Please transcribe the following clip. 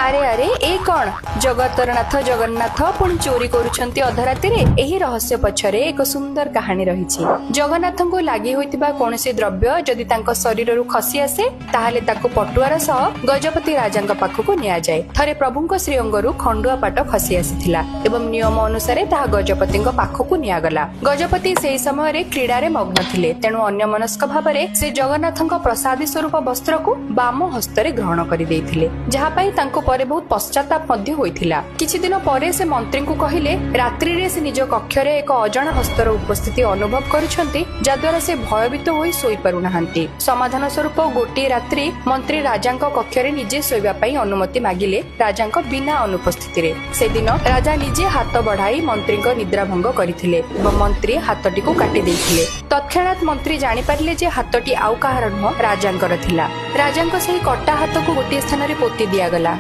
ଆରେ ଆରେ, ଏ କଣ? ଜଗତର ନାଥ ଜଗନ୍ନାଥ ପୁଣି ଚୋରି କରୁଛନ୍ତି ଅଧରାତିରେ? ଏହି ରହସ୍ୟ ପଛରେ ଏକ ସୁନ୍ଦର କାହାଣୀ ରହିଛି। ଜଗନ୍ନାଥଙ୍କୁ ଲାଗି ହୋଇଥିବା କୌଣସି ଦ୍ରବ୍ୟ ଯଦି ତାଙ୍କ ଶରୀରରୁ ଖସି ଆସେ, ତାହେଲେ ତାକୁ ପଟୁଆର ସହ ଗଜପତି ରାଜାଙ୍କ ପାଖକୁ ନିଆଯାଏ। ଥରେ ପ୍ରଭୁଙ୍କ ଶ୍ରୀଅଙ୍ଗରୁ ଖଣ୍ଡୁଆ ପାଟ ଖସି ଆସିଥିଲା ଏବଂ ନିୟମ ଅନୁସାରେ ତାହା ଗଜପତିଙ୍କ ପାଖକୁ ନିଆଗଲା। ଗଜପତି ସେହି ସମୟରେ କ୍ରୀଡ଼ାରେ ମଗ୍ନ ଥିଲେ, ତେଣୁ ଅନ୍ୟମନସ୍କ ଭାବରେ ସେ ଜଗନ୍ନାଥଙ୍କ ପ୍ରସାଦୀ ସ୍ୱରୂପ ବସ୍ତ୍ରକୁ ବାମ ହସ୍ତରେ ଗ୍ରହଣ କରିଦେଇଥିଲେ, ଯାହା ପାଇଁ ତାଙ୍କୁ ପରେ ବହୁତ ପଶ୍ଚାତାପ ମଧ୍ୟ ହୋଇଥିଲା। କିଛି ଦିନ ପରେ ସେ ମନ୍ତ୍ରୀଙ୍କୁ କହିଲେ, ରାତ୍ରିରେ ସେ ନିଜ କକ୍ଷରେ ଏକ ଅଜଣା ହସ୍ତର ଉପସ୍ଥିତି ଅନୁଭବ କରୁଛନ୍ତି, ଯାହାଦ୍ୱାରା ସେ ଭୟଭୀତ ହୋଇ ଶୋଇପାରୁନାହାନ୍ତି। ସମାଧାନ ସ୍ୱରୂପ ଗୋଟିଏ ରାତ୍ରି ମନ୍ତ୍ରୀ ରାଜାଙ୍କ କକ୍ଷରେ ନିଜେ ଶୋଇବା ପାଇଁ ଅନୁମତି ମାଗିଲେ ରାଜାଙ୍କ ବିନା ଅନୁପସ୍ଥିତିରେ। ସେଦିନ ରାଜା ନିଜେ ହାତ ବଢାଇ ମନ୍ତ୍ରୀଙ୍କ ନିଦ୍ରା ଭଙ୍ଗ କରିଥିଲେ ଏବଂ ମନ୍ତ୍ରୀ ହାତଟିକୁ କାଟି ଦେଇଥିଲେ। ତତ୍କ୍ଷଣାତ୍ ମନ୍ତ୍ରୀ ଜାଣିପାରିଲେ ଯେ ହାତଟି ଆଉ କାହାର ନୁହଁ, ରାଜାଙ୍କର ଥିଲା। ରାଜାଙ୍କ ସେହି କଟା ହାତକୁ ଗୋଟିଏ ସ୍ଥାନରେ ପୋତି ଦିଆଗଲା।